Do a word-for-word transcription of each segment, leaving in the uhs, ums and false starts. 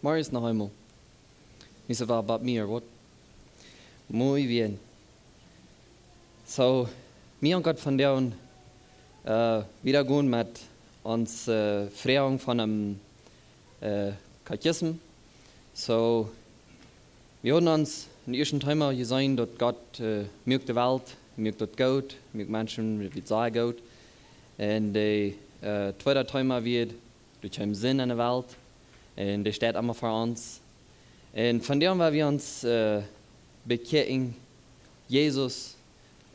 Marius noch eemol. Misa war bat mir, waut? Muy bien. So, wie haben grad von der, äh, wieda gonen met ons, äh, Froagen von däm, äh, Katechismus. So, wie haben ons em ieeschten Thema jeseenen, daut Gott, äh, muak de Welt, muak daut goot, muak Menschen, wie sajen, goot. Un de, äh, tweede Thema wia, doa kjeem Sind enne Welt. Un dee steit emma ver ons. Un von däm, wua wie ons, äh, bekjikjen, Jesus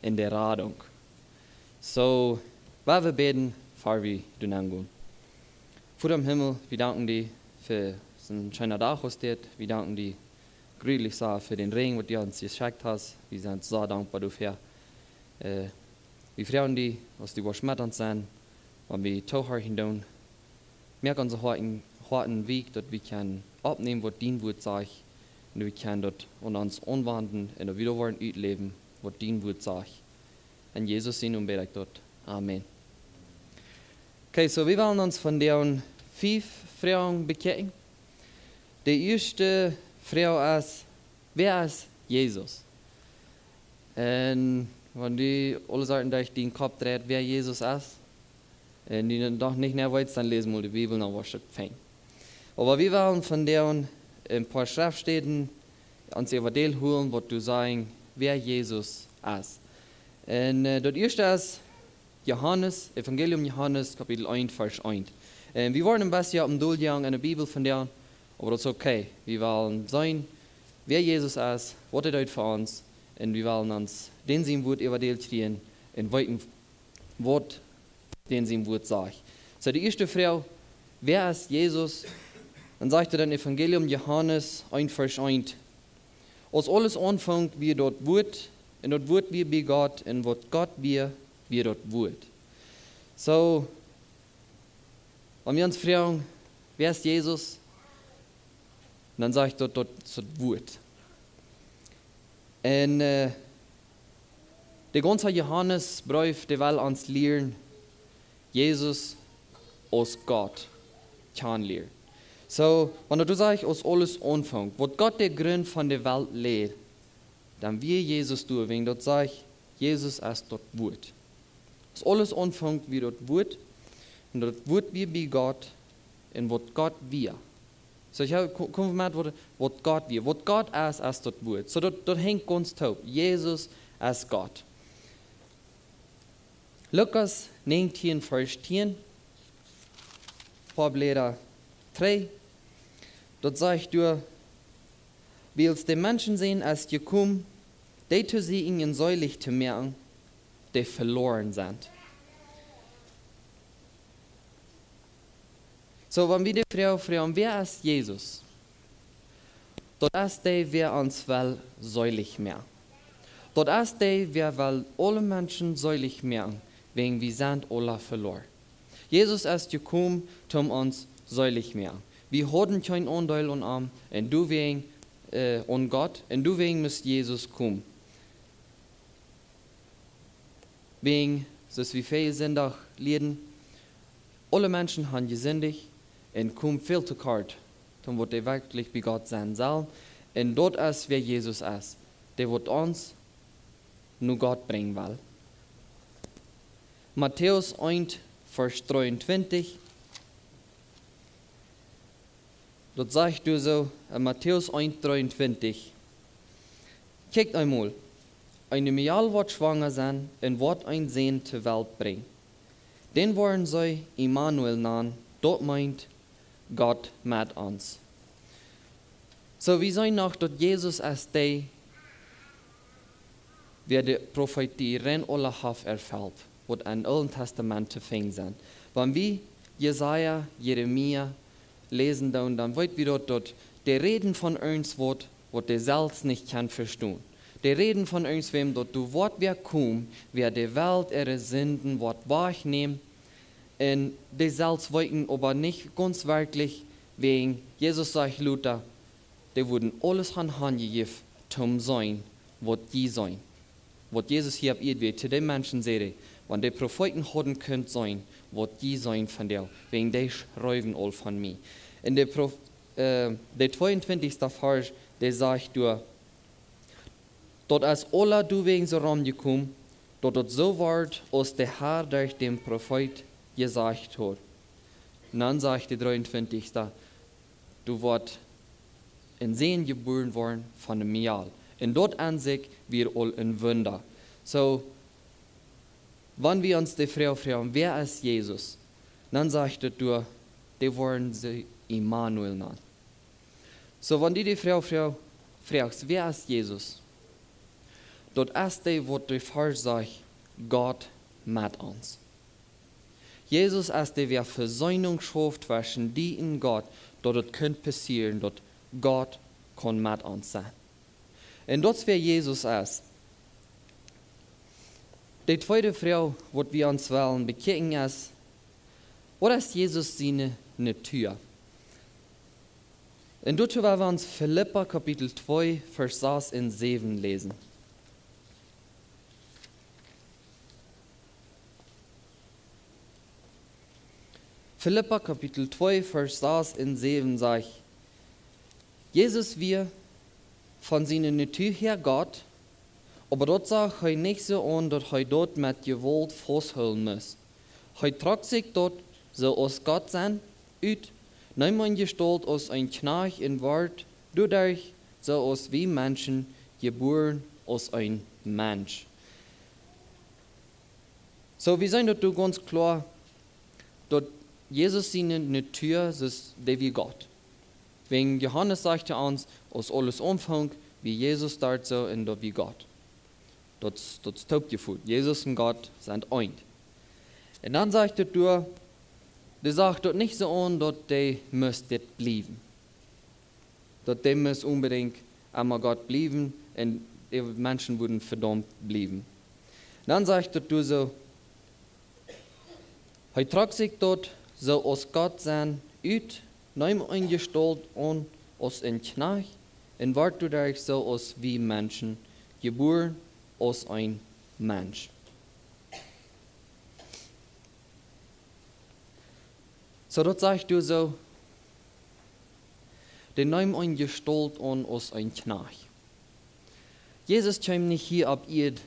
un de Radunk. So, woa wie bäden, ver wie doa nenn gonen. Voda em Himmel, wie danken die fa soon scheena Dach aus dit. Wie danken die jreslich sea fa dän Räajen, waut du ons jeschekjt hast. Wie sent sea dankboa doafäa. Äh, wie froagen die, aus du woascht met ons sennen, wan wie toohorchen doonen, moak onse Hoaten, Hoaten weekj, daut wie kjennen oppnämen, waut dien Wuat sajcht, un daut wie kjennen daut aun ons aunwenjen un daut wie daut woaren utläwen, waut dien Wuat sajcht. En Jesus sien Nomen bäd ekj daut. Amen. Okay, so wie wellen ons von dee fief Froagen bekjikjen. De ieeschte Froag es, wäa es Jesus? Un wan du aule Sachen derch dien Kopp dreist, wäa Jesus es, un du noch nich mea weetst, dan läs mol de Bibel, dan woascht du et finjen. Oba wie wellen von dee een poa Schreftstäden ons äwadäl hoolen, waut doa sajen, wäa Jesus es. Un, äh, daut ieeschte es Johanes, Evangelium Johanes, Kapitel eent, Varsch eent. Un wie woaren een bät opp un dol gonen enne Bibel von dee, oba daut es okay. Wie wellen seenen, wäa Jesus es, waut hee deed fa ons, un wie wellen ons dän sien Wuat äwadäl kjrieen un weeten, waut dän sien Wuat sajcht. So, de ieeschte Froag, wäa es Jesus? Dan sajcht et em Evangelium Johanes eent, Varsch eent: Aus aules aunfunk, wia daut Wuat, un daut Wuat wia bie Gott, un waut Gott wia, wia daut Wuat. So, wan wie ons froagen, wäa es Jesus? Dan sajcht daut, daut es daut Wuat. Un, äh, de gaunze Johanesbreef, dee well ons lieren, Jesus aus Gott kjanen lieren. So, wan daut sajcht, aus aules aunfunk, waut Gott de Grunt von de Welt läd, dan wia Jesus doa, wäajen daut sajcht, Jesus es daut Wuat. Aus aules aunfunk, wia daut Wuat, un daut Wuat wia bie Gott, un waut Gott wia. So, ekj hab, ko-, kom met waut, waut Gott wia. Waut Gott es, es daut Wuat. So, daut, daut henjt gaunz toop. Jesus es Gott. Lukas näajentieen, Varsch tieen. Poa Bläda trigj. Daut sajcht doa, wiels de Menschensän es jekomen, dee to sieekjen un seelich to moaken, dee veloaren sent. So, wan wie de Froag froagen, wäa es Jesus? Daut es dee, wäa ons well seelich moaken. Daut es dee, wäa well aule Menschen seelich moaken, wäajen wie sent aula veloaren. Jesus es jekomen, om ons seelich moaken. Wie hauden kjeen Aundeel aun am, un doawäajen, äh, aun Gott, un doawäajen must Jesus komen. Wäajen, soo aus wie väajen Sindach lieeden, aule Menschen han jesindicht un komen väl to kort, dan waut dee werkjlich bie Gott sennen sellen. Un daut es, wäa Jesus es, dee waut ons no Gott brinjen well. Matäus eent, Varsch dreeuntwintich. Daut sajcht doa soo, en Matäus eent dreeuntwintich: Kjikjt eemol, eene Mejal woat schwanga sennen un woat een Sän to Welt brinjen. Dän woaren see Immanuel nanen, daut meent Gott met ons. So, wie seenen noch, daut Jesus es dee, wäa de Profetie rein aula haft erfelt, waut em Oolen Tastament to finjen sent. Wan wie Jesaja, Jeremia läsen doonen, dan weet wie daut, daut dee räden von irjent waut, waut dee selfst nich kjennen vestonen. Dee räden von irjentwäm, daut doa woat wäa komen, wäa de Welt äare Sinden woat wajchnämen. Un dee selfst weeten oba nich gaunz werkjlich, wäajen Jesus sajcht lota, dee wudden aules han hanjejäft, om seenen, waut jie seenen. Waut Jesus hia opp Ieed wia, to dee Menschen säd hee: Wan de Profeeten hauden kunt seenen, waut jie seenen vondoag, wäajen dee schreewen aul von mie. Un de Prof-, Äh, de tweeuntwintichste Varsch, dee sajcht doa: "Daut es aula doawäajen soo romjekomen, daut daut soo woat, aus de Herr derch dän Profeet jesajcht haud." Un dan sajcht de dreeuntwintichste: "Doa woat een Sän jebuaren woaren von de Mejal." Un daut aun sikj wia aul een Wunda. Soo, wan wie ons de Froag froagen: "Wäa es Jesus?", dan sajcht et doa: "Dee woaren see Immanuel nanen." Soo, wan du de Froag froag-, froagst: "Wäa es Jesus?", daut es dee, waut de Varsch sajcht: "Gott met ons." Jesus es dee, waut Vesöhnung schauft tweschen die un Gott, daut et kaun passieren, daut Gott kaun met ons sennen. Un daut es, wäa Jesus es. De tweede Froag, waut wie ons wellen bekjikjen, es: "Waut es Jesus siene Natua?" Un doatoo well wie ons Filippa Kapitel twee, Varsch sas un säwen läsen. Filippa Kapitel twee, Varsch sas un säwen sajcht: "Jesus wia von siene Natua häa Gott, oba daut sach hee nich soo aun, daut hee daut met Jewault fausthoolen must. Hee trock sikj daut, soo aus Gott sennen, ut, neem aun Jestault aus een Kjnajcht un wort doaderch, soo aus wie Menschen, jebuaren aus een Mensch." Soo, wie seenen daut doa gaunz kloa, daut Jesus siene Natua es dee von Gott. Wäajen Johanes sajcht ons, aus aules aunfunk, wia Jesus doa soo un daut wia Gott. Daut, daut es toopjefot. Jesus un Gott sent eent. Un dan sajcht et doa, dee sach daut nich soo aun, daut dee must dit bliewen. Daut dee must onbedinjt emma Gott bliewen un de Menschen wudden vedaumt bliewen. Dan sajcht et doa soo: "Hee trock sikj daut, soo aus Gott sennen, ut, neem aun Jestault aun aus een Kjnajcht un wort doaderch, soo aus wie Menschen, jebuaren aus een Mensch." Soo, daut sajcht doa soo, dee neem aun Jestault aun aus een Kjnajcht. Jesus kjeem nich hia opp Ieed.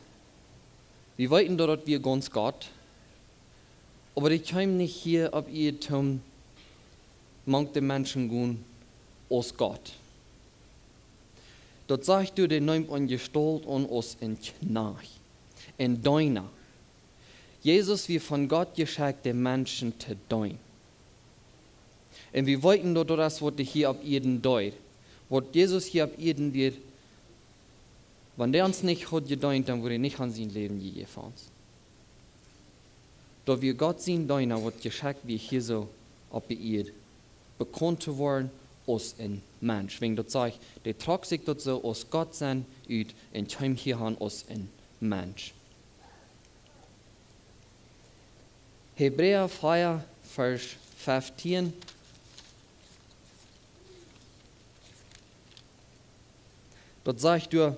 Wie weeten daut, daut wia gaunz Gott. Oba dee kjeem nich hia opp Ieed toom mank de Menschen gonen aus Gott. Daut sajcht doa, dee neem aun Jestault aun aus een Kjnajcht, een Deena. Jesus wia von Gott jeschekjt, de Menschen to deenen. Un wie weeten daut, daut es, waut hee hia opp Ieed deed. Waut Jesus hia opp Ieed deed, wan dee ons nich haud jedeent, dan wudd hee nich aun sien Läwen jejäft fa ons. Daut wia Gott sien Deena, waut jeschekjt wia hia soo opp de Ieed, bekaunt to woaren aus een Mensch. Wäajen daut sajcht, dee trock sikj daut soo aus Gott sennen ut un kjeem hia han aus een Mensch. Hebräa vea, Varsch feftieen. Daut sajcht doa: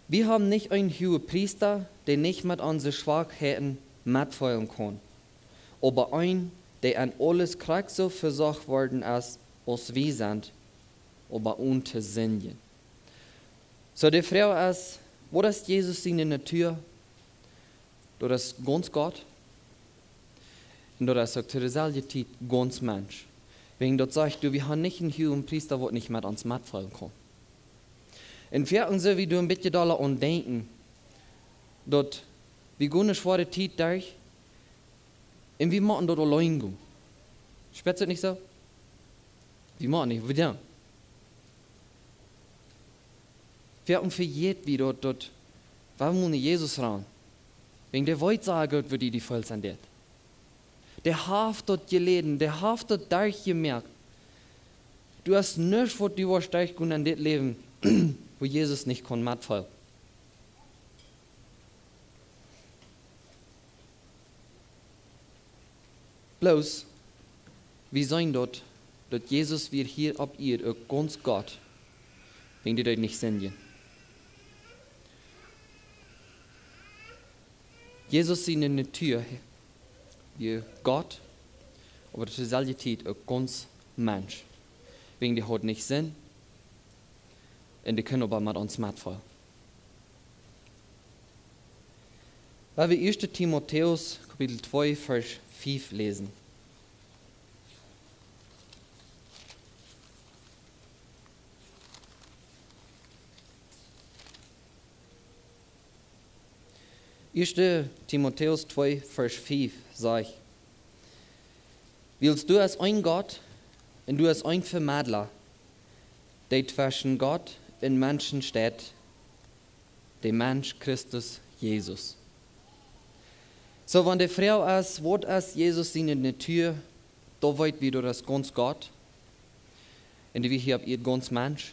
"Wie haben nich een Huagepriesta, dee nich met onse Schwakheiten metfeelen kaun, oba een, dee en aules krakjt soo vesocht worden es aus wie sent, oba one to sindjen." Soo, de Froag es: Waut es Jesus siene Natua? Daut es gaunz Gott. Un daut es uk to deeselwje Tiet gaunz Mensch. Wäajen daut sajcht doa, wie haben nich een Huagepriesta, waut nich met ons metfeelen kaun. Un wie haben, soo aus wie doa een bät dolla aun denkjen, daut wie gonen eene schwoare Tiet derch un wie motten daut auleen gonen. Spieet daut nich soo? Wie motten nich, wie dan? Wie haben vejäten, wie daut, daut, wie motten no Jesus rannen. Wäajen dee weet sea goot, woo du die feelst aun dit. Dee haft daut jeläden, dee haft daut derchjemoakt. Du hast nuscht, waut du woascht derchgonen en dit Läwen, wua Jesus nich kaun metfeelen. Bloos, wie seenen daut, daut Jesus wia hia opp Ieed uk gaunz Gott, wäajen dee deed nich sindjen. Jesus siene Natua wia Gott, oba to deeselwje Tiet uk gaunz Mensch. wäajen dee haud nich Sind, un dee kjennen oba met ons metfeelen. Wan wie 1. Timotäus Kapitel 2, Vers 5 lesen. 1. Timotäus 2, Vers 5 sajcht: Wiels doa es een Gott un doa es een Vemedla, dee tweschen Gott un Menschen steit, de Mensch Christus Jesus. Soo, wan de Froag es, waut es Jesus siene Natua, dan weet wie, daut es gaunz Gott. Un dee wia hia opp Ieed gaunz Mensch.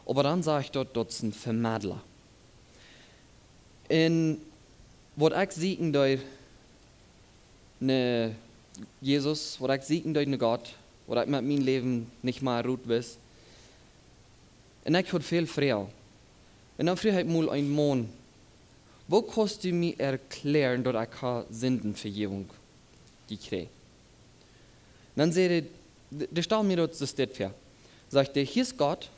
Oba dan sajcht daut, daut es een Vemedla. Un waut ekj sieekjen deed no Jesus, waut ekj sieekjen deed no Gott, waut ekj met mien Läwen nich mea rut wist. Un ekj haud väl Froagen. Un dan fruach ekj mol een Maun: Woo kaust du mie erkjläaren, daut ekj ha Sindenvejäwunk jekjräajen? Dan säd hee, de, de stald mie daut soo dit väa. Sajcht hee: Hia es Gott,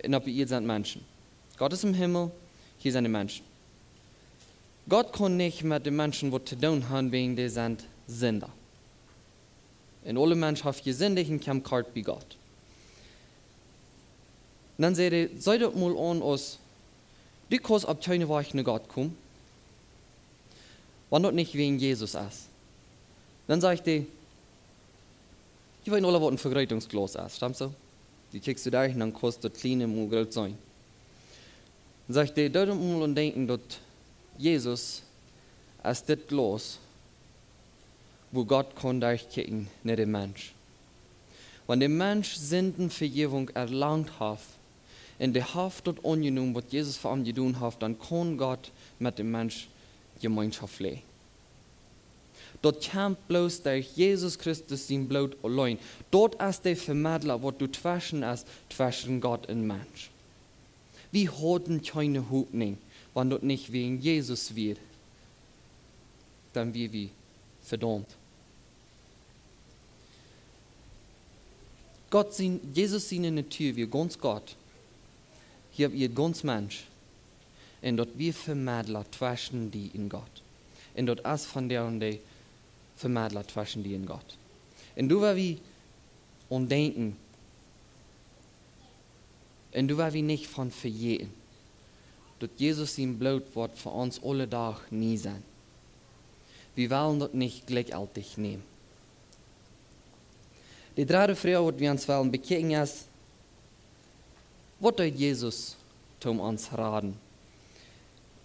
un opp Ieed sent Menschen. Gott es em Himmel, hia sent de Menschen. Gott kaun nich met de Menschen waut to doonen han, wäajen dee sent Sinda. Un aule Mensch haft jesindicht un kjemt kort bie Gott. Dan säd hee: See daut mol aun aus, du kaust opp kjeenen Wajch no Gott komen, wan daut nich wäajen Jesus es. Dan sajcht hee: Jie weeten aula, waut een Vegreetungsglaus es, stemt soo? Dee kjikjst du doa un dan kaust du daut kjliene mol groot seenen. Dan sajcht hee: Doo mol aun denkjen, daut Jesus es dit Glaus, wua Gott kaun derchkjikjen no dän Mensch. Wan de Mensch Sindenvejäwunk erlangt haft un dee haft daut aunjenomen, waut Jesus fa am jedonen haft, dan kaun Gott met dän Mensch Jemeenschoft läwen. Daut kjemt bloos derch Jesus Christus sien Bloot auleen. Daut es de Vemedla, waut doa tweschen es, tweschen Gott un Mensch. Wie hauden kjeene Hopninj, wan daut nich wäajen Jesus wia, dan wia wie vedaumt. Gott sien, Jesus siene Natua wia gaunz Gott, hia wia gaunz Mensch. Un daut wia Vemedla tweschen die un Gott. Un daut es vondoag de Vemedla tweschen die un Gott. Un doa woa wie aun denkjen, un doa woa wie nich von vejäten, daut Jesus sien Bloot woat fa ons aule Doag nie sennen. Wie wellen daut nich jlikjjeltich nämen. De dredde Froag, waut wie ons wellen bekjikjen, es: Waut deed Jesus toom ons raden?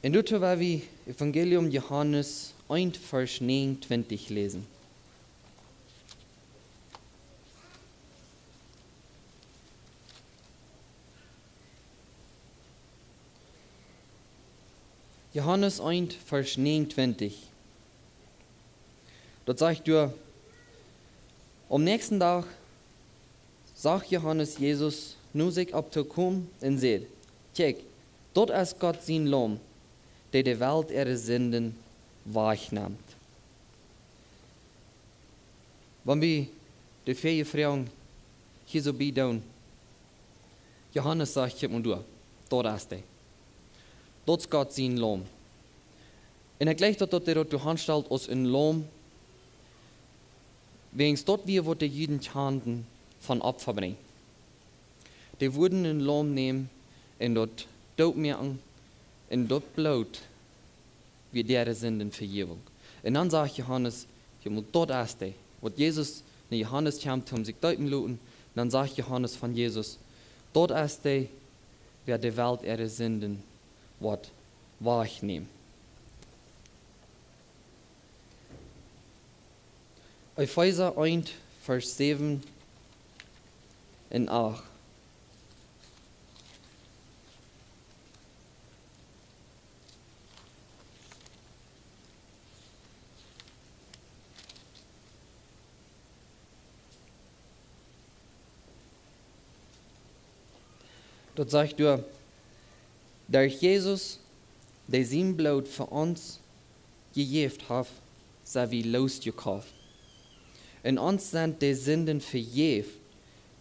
Un doatoo woa wie Evangelium Johanes eent, Vers 29 läsen. Johanes eent, Vers 29. Daut sajcht doa: Aum näakjsten Dach sach Johanes Jesus no sikj opptokomen un säd: Kjikj, daut es Gott sien Laum, dee de Welt äare Sinden wajchnemt. Wan wie de väaje Froagen hia soo bie doonen, Johanes sajcht: Kjikj mol doa, daut es dee. Daut es Gott sien Laum. Un ekj jleich daut, daut hee daut doa hanstalt aus een Laum, wäajens daut wia waut de Juden kjanden von Opfa brinjen. Dee wudden een Laum nämen un daut doot moaken, un daut Bloot wia äare Sindenvejäwunk. Un dan sajcht Johanes: Kjikj mol, daut es dee. Waut Jesus, no Johanes kjemt, om sikj deepen loten, dan sajcht Johanes von Jesus: Daut es dee, wäa de Welt äare Sinden woat wajchnämen. Efeesa eent, Vers 7 un 8. Daut sajcht doa: Derch Jesus, dee sien Bloot fa ons jejäft haft, sent wie loosjekoft. Un ons sent de Sinden vejäft,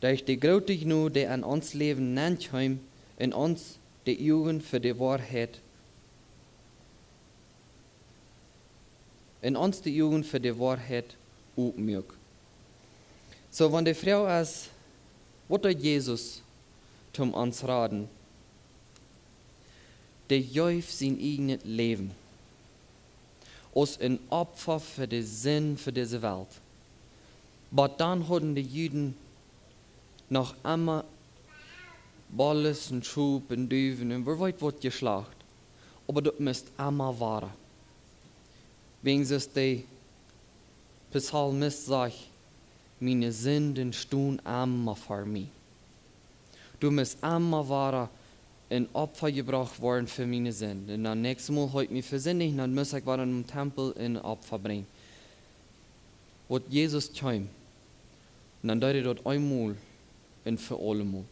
Derch de groote Jnod, dee aun ons Läwen nenkjeem, un ons de Uagen fa de Woarheit, un ons de Uagen fa de Woarheit opmuak. Soo, wan de Froag es, waut deed Jesus toom ons raden? Dee jeef sien ieejnet Läwen aus een Opfa fa de Sind fa dise Welt. Oba dan hauden de Juden noch emma Bolles un Schop un Duwen un wäa weet waut jeschlacht. Oba daut must emma woaren. Wäajen soo aus de Psalmist sajcht: "Miene Sinden stonen emma ver mie." Doa must emma woaren een Opfa jebrocht woaren fa miene Sind. Un dan näakjstet Mol haud ekj mie vesindicht, dan must ekj woaren em Tempel een Opfa brinjen. Waut Jesus kjeem, dan deed hee daut eemol un fa aulemol.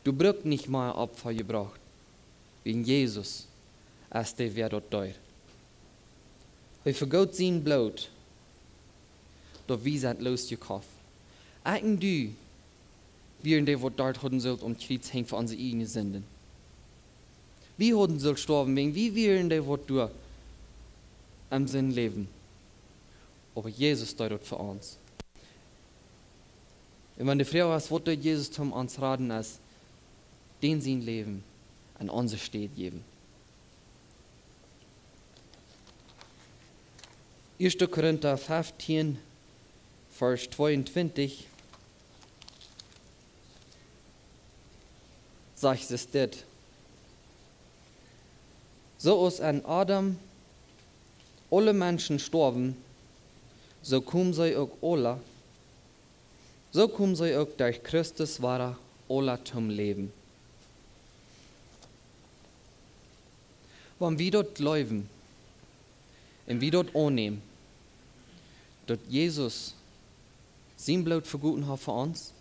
Doa brukt nich mea Opfa jebrocht, wiels Jesus es dee, wäa daut deed. Hee vegoot sien Bloot, daut wie sent losjekoft. Ekj un du wieren dee, waut doa hauden sullt aum Kjriez henjen fa onse ieejne Sinden. Wie hauden sullt stoawen, wäajen wie wieren dee, waut doa aum Sind läwden. Oba Jesus deed daut fa ons. Un wan de Froag es, waut deed Jesus toom ons raden, es, dän sien Läwen aun onse Städ jäwen. Ieeschte Korinta feftieen, Varsch tweeuntwintich, sajcht et dit: "Soo aus aun Adam aule Menschen stoawen, soo komen see uk aula, soo komen see uk derch Christus wada aula toom Läwen." Wan wie daut jleewen un wie daut aunnämen, daut Jesus sien Bloot vegoten haft fa ons,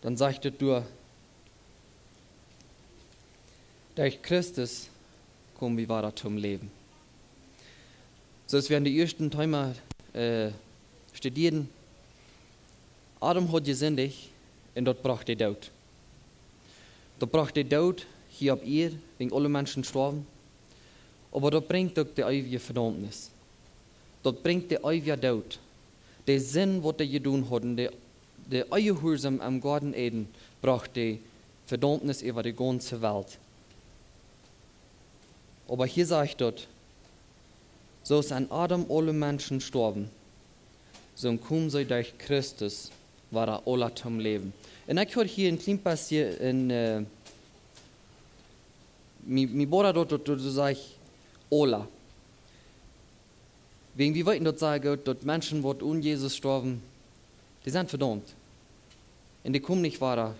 dan sajcht et doa: "Derch Christus komen wie wada toom Läwen." Soo aus wie aun de ieeschte Thema, äh, studieeden, Adam haud jesindicht un daut brocht de Doot. Daut brocht de Doot hia opp Ieed, wäajen aule Menschen stoawen. Oba daut brinjt uk de eewje Vedaumnis. Daut brinjt de eewje Doot. De Sind, waut dee jedonen hauden, de, de Onjehuarsaum aum Goaden Eden, brocht de Vedaumnis äwa de gaunze Welt. Oba hia sajcht daut: "Soo aus aun Adam aule Menschen stoawen, soo komen see derch Christus wada aula toom Läwen." Un ekj hia een kjlien bät en, äh, mie, mie bodat daut, daut, daut sajcht aula. Wäajen wie weeten daut sea goot, daut Menschen, waut onen Jesus stoawen, dee sent vedaumt. Un dee komen nich wada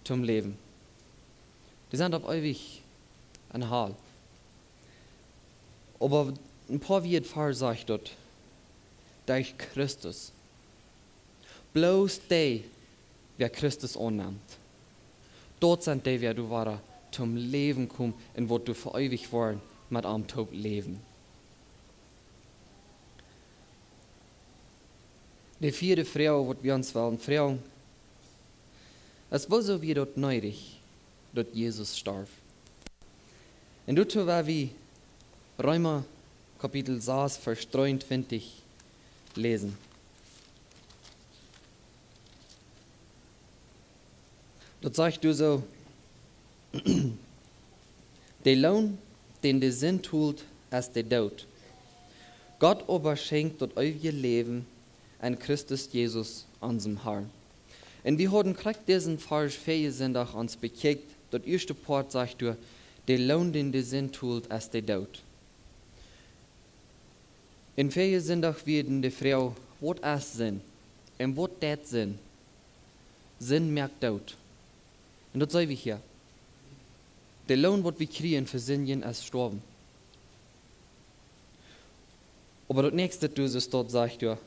toom Läwen. Dee sent opp eewich enne Hal. Oba een poa Wieed wieda sajcht daut: "Derch Christus." Bloos dee, wäa Christus aunnemt, daut sent dee, wäa doa wada toom Läwen komen un waut doa fa eewich woaren met am toop läwen. De vieede Froag, waut wie ons wellen froagen, es: Wuarom wia daut needich, daut Jesus storf? Un doatoo well wie Reema Kapitel sas, Varsch dreeuntwintich läsen. Daut sajcht doa soo: "De Loon, dän de Sind tolt, es de Doot. Gott oba schenkjt daut eewje Läwen en Christus Jesus, onsen Harn." Un wie hauden krakjt disen Varsch väajen Sindach ons bekjikjt. Daut ieeschte Poat sajcht doa: "De Loon, dän de Sind tolt, es de Doot." Un väajen Sindach wia de Froag: Waut es Sind? Un waut deit Sind? Sind moakt doot. Un daut seene wie hia. De Loon, waut wie kjrieen fa sindjen, es stoawen. Oba daut näakjste, doa sajcht doa: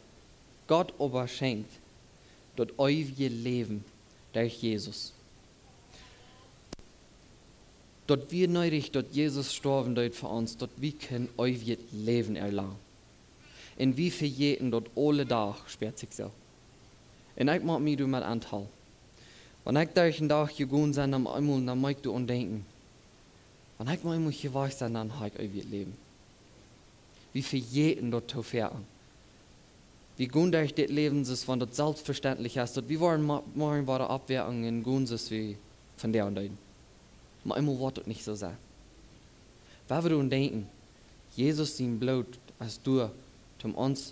"Gott oba schenkjt daut eewje Läwen derch Jesus." Daut wia needich, daut Jesus stoawen deed fa ons, daut wie kjennen eewjet Läwen erlangen. Un wie vejäten daut aule Dach, spieet sikj soo. Un ekj mott mie doamet aunhoolen. Wan ekj derch dän Dach jegonen sie, dan eemol, dan mott ekj doaraun denkjen. Wan ekj mau eemol hia wajch sie, dan hab ekj eewjet Läwen. Wie vejäten daut too foaken. Wie gonen derch dit Läwen, soo aus wan daut selfstvestentlich es, daut wie woaren mo-, morjen woaren oppwaken un gonen, soo aus wie vondoag deeden. Oba eemol woat daut nich soo sennen. Wan wie doaraun denkjen, Jesus sien Bloot es doa, om ons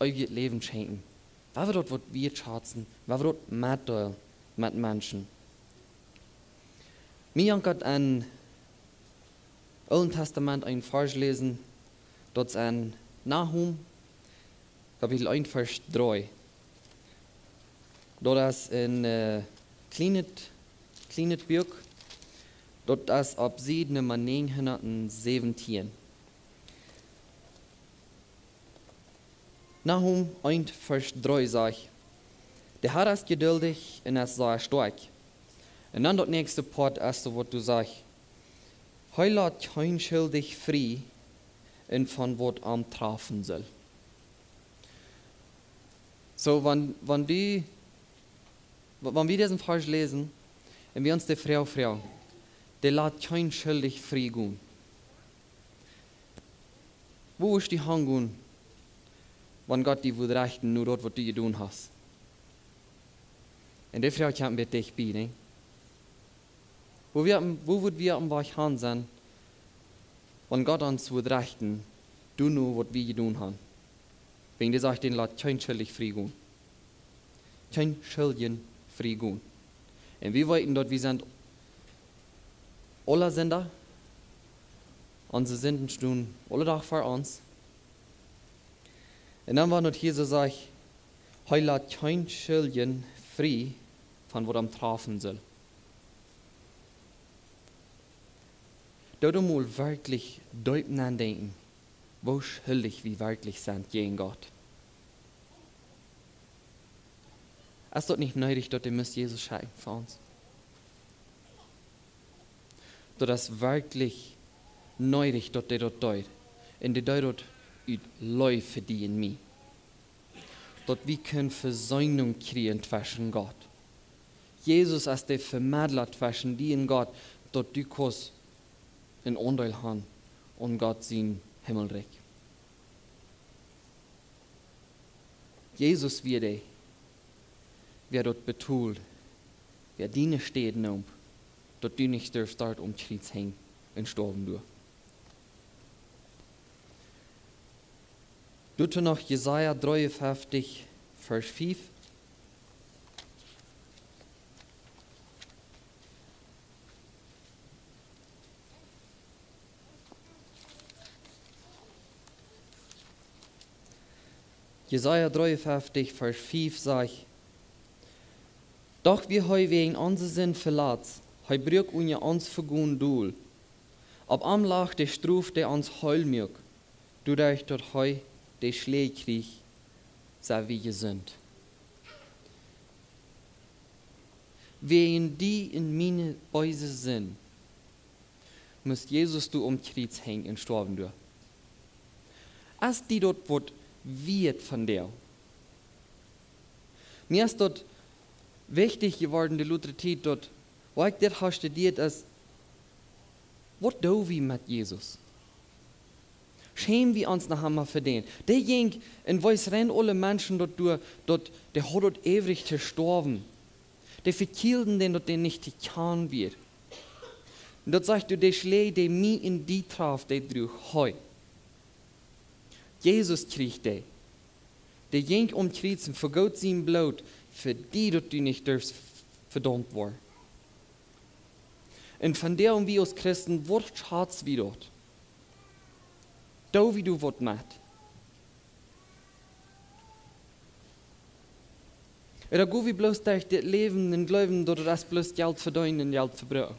eewjet Läwen schenkjen. Wan wie daut woaren wertschätzen, wan wie daut metdeelen met Menschen. Mie jankat aun Oolen Tastament een Varsch läsen, daut es aun Nahum, Kapitel eent, Varsch dree. Daut es een, äh, kjlienet, kjlienet Buak. Daut es opp Sied Numma näajenhundat säwentieen. Nahum eent, Varsch dree sajcht: "De Herr es jeduldich un es sea stoakj." Un dan daut näakjste Poat es soo, waut doa sajcht: "Hee lat kjeen Schuldja frie un von waut am trafen sull." Soo, wan, wan du, wa-, wan wie disen Varsch läsen un wie ons de Froag froagen, dee lat kjeen Schuldja frie gonen. Wua woascht du hangonen, wan Gott die wudd rechten no daut, waut du jedonen hast? Un dee Froag kjemt bie dicht bie, nä? Wua wie, wua wudd wie aum Wajch han sennen, wan Gott ons wudd rechten, doano, waut wie jedonen han? Wäajen dee sajcht, dee lat kjeen Schuldja frie gonen. Kjeen Schuldja frie gonen. Un wie weeten, daut wie sent aule Sinda. Onse Sinden stonen aule Doag ver ons. Un dan, wan daut hia soo sajcht, hee lat kjeen Schuldja frie von waut am trafen sull. Doa mol werkjlich deep nodenkjen, woo schuldich wie werkjlich sent jäajen Gott. Es daut nich needich, daut dee must Jesus schekjen fa ons? Daut es werkjlich needich, daut dee daut deed. Un dee deed daut ut Leew fa die un mie. Daut wie kjennen Vesöhnunk kjrieen tweschen Gott. Jesus es de Vemedla tweschen die un Gott, daut du kaust een Aundeel han aun Gott sien Himmelrikj. Jesus wia dee, wäa daut betold, wäa diene Städ neem, daut du nich durfst doa aum Kjriez henjen un stoawen doa. Doa noch Jesaja dreeunfeftich, Varsch fief. Jesaja dreeunfeftich, Varsch fief sajcht: "Doch wia hee wäajen onse Sind veletzt, hee bruak unja ons Vegonen dol. Opp am lach de Strof, dee ons heel muak. Doaderch daut hee de Schläaj kjrieech, sent wie jesunt." Wäajen die un miene beese Sind must Jesus doa aum Kjriez henjen un stoawen doa. Es die daut waut wieet vondoag? Mie es daut wichtich jeworden, de latste Tiet, daut, woo ekj dit ha studieet, es, waut doo wie met Jesus? Schäm wie ons noch emma fa dän? Dee jinkj un wees rein aule Menschen daut doa, daut dee haud daut äwrich to stoawen. Dee vekjielden dän, daut dee nich to kjanen wia. Un daut sajcht doa, de Schläaj, dee mie un die traf, dee druach hee. Jesus kjrieech dee. Dee jinkj aum Kjriez un vegoot sien Bloot fa die, daut du nich durfst vedaumt woaren. Un vondoag, wie aus Christen, waut schaufen wie doa? Doo wie doa waut met? Ooda go wie bloos derch dit Läwen un jleewen, daut et es bloos Jelt vedeenen un Jelt vebruken?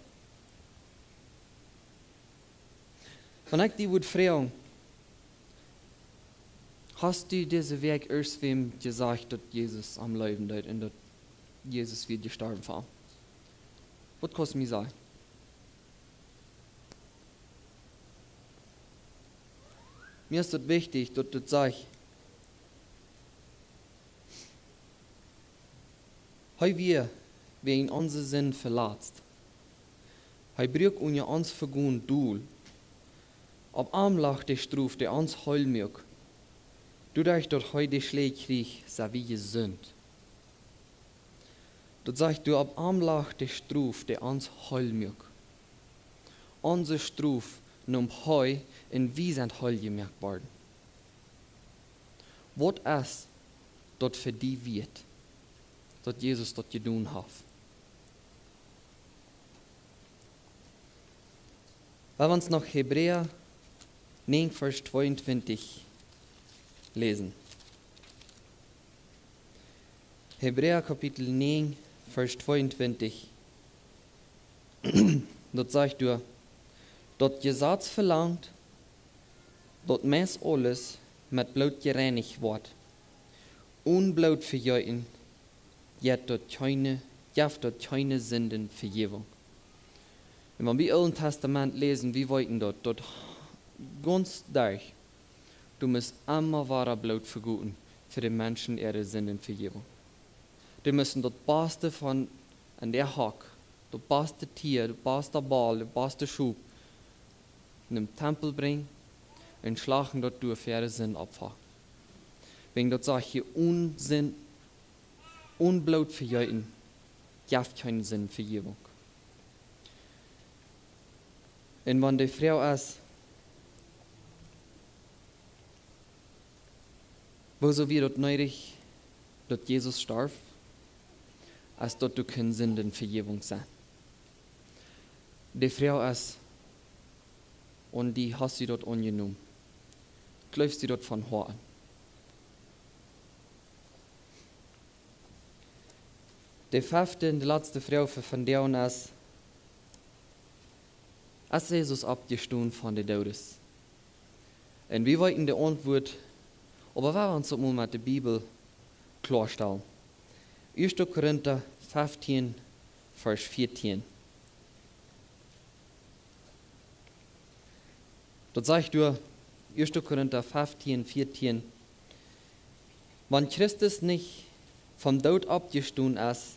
Wan ekj die wudd froagen, hast du dise Wäakj irjentwäm jesajcht, daut Jesus am leewen deed un daut Jesus wia jestorwen fa am? Waut kaust mie sajen? Mie es daut wichtich, daut daut sajcht, Hee wia wäajen onse Sind veletzt. Hee bruak unja ons Vegonen dol. Opp am lach de Strof, dee ons heel muak. Doaderch daut hee de Schläaj kjrieech, sent wie jesunt. Daut sajcht doa: opp am lach de Strof, dee ons heel muak. Onse Strof neem hee un wie sent heel jemoakt worden. Waut es daut fa die wieet, daut Jesus daut jedonen haft? Lot ons noch Hebräa näajen, Varsch tweeuntwintich läsen. Hebräa Kapitel näajen, Varsch tweeuntwintich. Daut sajcht doa: daut Jesaz velangt, daut meist aules met Bloot jereinicht woat. Onen Bloot vejeeten jeft daut kjeene, jeft daut kjeene Sindenvejäwunk. Un wan wie Oolen Tastament läsen, wie weeten daut, daut gaunz derch, du must emma wada Bloot vegoten fa de Menschen äare Sindenvejäwunk. Dee musten daut baste von aun dän Hock, daut baste Tia, daut baste Boll, daut baste Schop en dän Tempel brinjen un schlachten daut doa fa äare Sind Opfa. Wäajen daut sajcht hia: onen Sind, onen Bloot vejeeten jeft kjeene Sindenvejäwunk. Un wan de Froag es, wuarom wia daut needich, daut Jesus storf, es daut doa kjeene Sindenvejäwunk es. De Froag es: un du hast daut aunjenomen? Jleefst du daut von Hoaten? De fefte un de latste Froag fa vondoag es: es Jesus oppjestonen von de Doodes? Un wie weeten de Auntwuat, oba wie woaren ons daut mol met de Bibel kloastalen. Ieeschte Korinta feftieen, Varsch vieetieen. Daut sajcht doa, Ieeschte Korinta feftieen, vieetieen: wan Christus nich vom Doot oppjestonen es,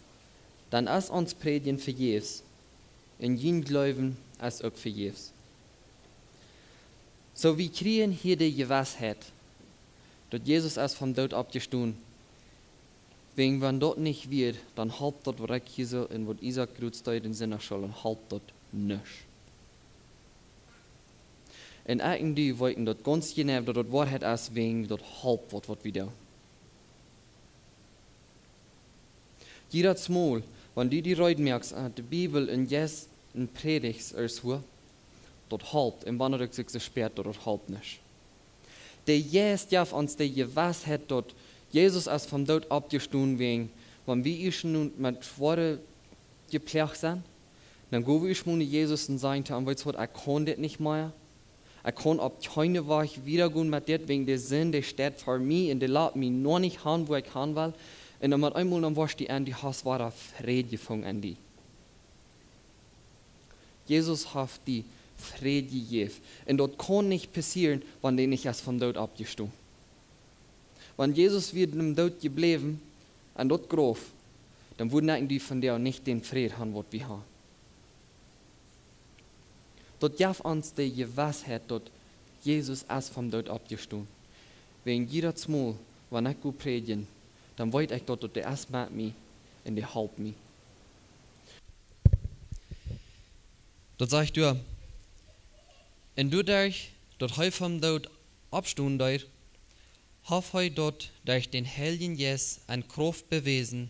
dan es ons Prädjen vejäfs, un jun Gloowen es uk vejäfs. Soo, wie kjrieen hia de Jewissheit, daut Jesus es vom Doot oppjestonen. Wäajen wan daut nich wia, dan halpt daut, waut ekj hia saj un waut Isaak Grootstein en Sindach schul, dan halpt daut nuscht. Un ekj un du weeten daut gaunz jeneiw, daut daut Woarheit es, wäajen daut halpt waut, waut wie doonen. Jiedet Mol, wan du die reed moakst, aun de Bibel un jeist un prädichst, es wua, daut halpt. Un wan daut sikj soo spieet, daut daut halpt nich. De Jeist jeft ons de Jewissheit, daut Jesus es vom Doot oppjestonen, wäajen, wan wie ieescht nu met schwoare jeploagt sent, dan go wie ieescht mol no Jesus un sajen to am: weetst waut, ekj kaun dit nich mea. Ekj kaun opp kjeenen Wajch wieda gonen met dit, wäajen de Sind, dee steit ver mie un dee lat mie noch nich han, wua ekj han well. Un dan met eemol dan woascht du en, du hast wada Fräd jefungen en die. Jesus haft die Fräd jejäft. Un daut kaun nich passieren, wan dee nich es vom Doot oppjestonen. Wan Jesus wia em Doot jebläwen, aun daut Grauf, dan wudden ekj un du vondoag nich dän Fräd han, waut wie han. Daut jeft ons de Jewissheit, daut Jesus es vom Doot oppjestonen. Wäajen jiedet Mol, wan ekj go prädjen, dan weet ekj daut, daut dee es met mie un dee halpt mie. Daut sajcht doa: un doaderch, daut hee vom Doot oppstonen deed, haft hee daut derch dän Heiljen Jeist en Krauft bewäsen,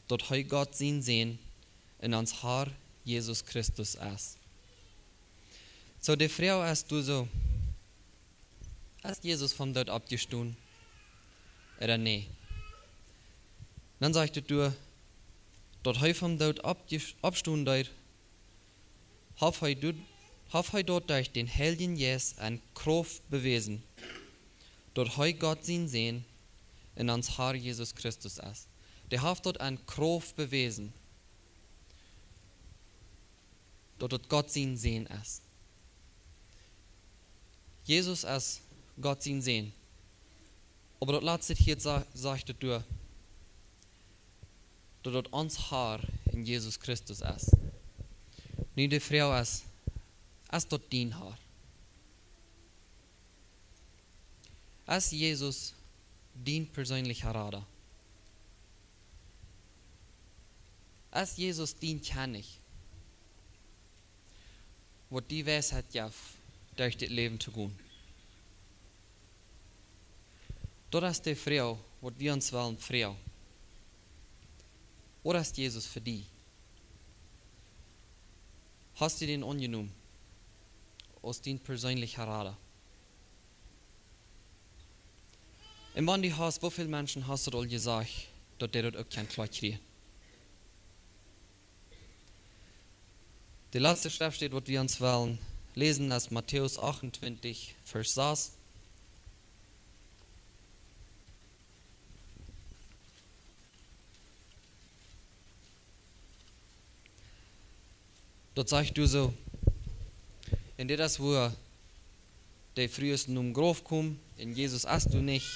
daut hee Gott sien Sän un ons Har Jesus Christus es. Soo, de Froag es doa soo: es Jesus vom Doot oppjestonen ooda nä? Dan sajcht et doa, daut hee vom Doot oppjes-, oppstonen deed, haft hee doa, haft hee daut derch dän Heiljen Jeist en Krauft bewäsen, daut hee Gott sien Sän un ons Har Jesus Christus es. Dee haft daut en Krauft bewäsen, daut daut Gott sien Sän es. Jesus es Gott sien Sän. Oba daut latste hia sa-, sajcht et doa: daut daut ons Har en Jesus Christus es. Nu de Froag es, es daut dien Har? Es Jesus dien perseenlicha Rada? Es Jesus dien Kjennich, waut die Weisheit jeft, derch dit Läwen to gonen? Daut es de Froag, waut wie ons wellen froagen. Waut es Jesus fa die? Hast du dän aunjenomen aus dien perseenlicha Rada? Un wan du hast, woo väl Menschen hast du aul jesajcht, daut dee daut uk kjennen kloa kjrieen? De latste Schreftstäd, waut wie ons wellen läsen, es Matäus achtuntwintich, Varsch sas. Daut sajcht doa soo: Un dit es, wua de Frues nom Grauf komen, un Jesus es doa nich.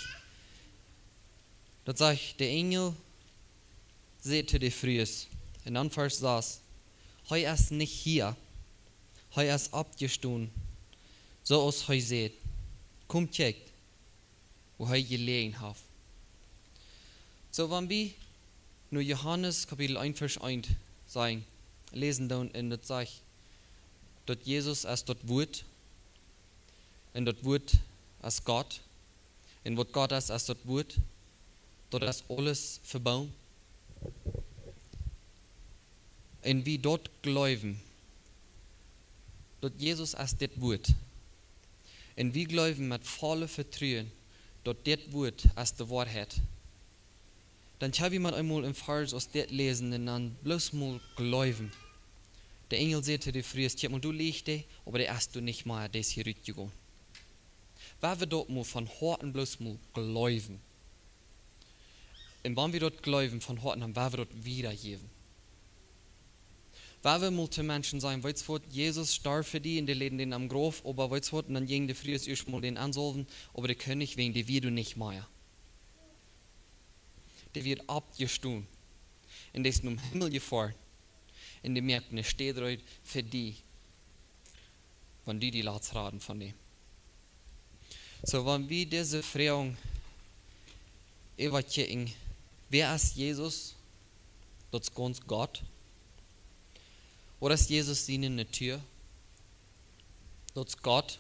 Daut sajcht, de Enjel säd to de Frues, un dan Varsch sas: Hee es nich hia, hee es oppjestonen, soo aus hee säd. Komt, kjikjt, wua hee jeläajen haft. Soo, wan wie nu Johanes Kapitel eent, Varsch eent sajen, läsen doonen, un daut sajcht, daut Jesus es daut Wuat, un daut Wuat es Gott, un waut Gott es, es daut Wuat, daut es aules vebungen. Un wie daut jleewen, daut Jesus es dit Wuat, un wie jleewen met volle Vetruen, daut dit Wuat es de Woarheit, dan kjenn wie met eemol een Varsch aus dit läsen un dan bloos mol jleewen. De Enjel säd to de Frues: Kjikjt mol, doa licht dee, oba dee es doa nich mea, dee es hia rutjegonen. Wan wie daut mol von Hoaten bloos mol jleewen, un wan wie daut jleewen von Hoaten, dan woa wie daut wiedajäwen. Wan wie mol to Menschen sajen: Weetst waut, Jesus storf fa die, un dee läden dän aum Grauf, oba weetst waut, un dan jinjen de Frues ieescht mol dän aunsaulwen, oba dee kunnen nich, wäajen dee wia doa nich mea. Dee wia oppjestonen, un dee es nom Himmel jefoaren, un dee moakt ne Städ reed fa die, wan du die latst raden von däm. Soo, wan wie dise Froag äwakjikjen: Wäa es Jesus? Daut es gaunz Gott. Waut es Jesus siene Natua? Daut es Gott.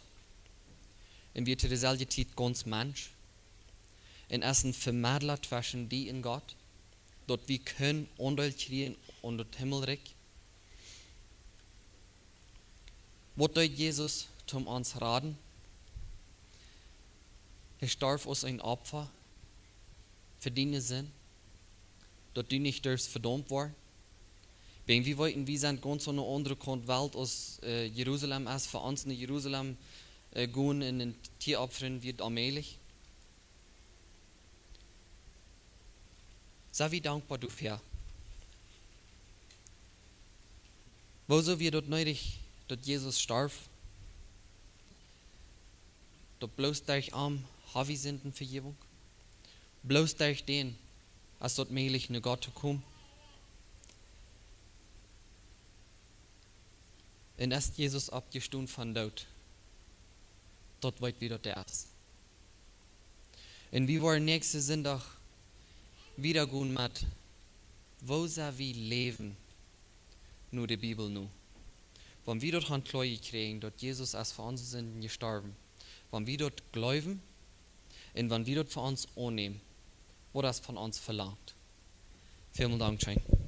Un wia to deselwje Tiet gaunz Mensch. Un es een Vemedla tweschen die un Gott, daut wie kjennen Aundeel kjrieen aun daut Himmelrikj. Waut deed Jesus toom ons raden? Hee storf aus een Opfa fa diene Sind, daut du nich durfst vedaumt woaren. Wäajen wie weeten, wie sent gaunz aun ne aundre Kaunt Welt aus, äh, Jerusalem es. Fa ons no Jerusalem, äh, gonen un een Tia opfren wia onmäajlich. Sent wie dankboa doafäa? Wuarom wia daut needich, daut Jesus storf? Daut bloos derch am ha wie Sindenvejäwunk. Bloos derch dän es daut mäajlich, no Gott to komen. Un es Jesus oppjestonen vom Doot? Daut weet wie, daut hee es. Un wie woaren näakjsten Sindach wieda gonen met, woo sell wie läwen no de Bibel nu? Wan wie daut han kloa jekjräajen, daut Jesus es fa onse Sinden jestorwen, wan wie daut jleewen un wan wie daut fa ons aunnämen, waut es von ons velangt. Välmol Dank, Shane.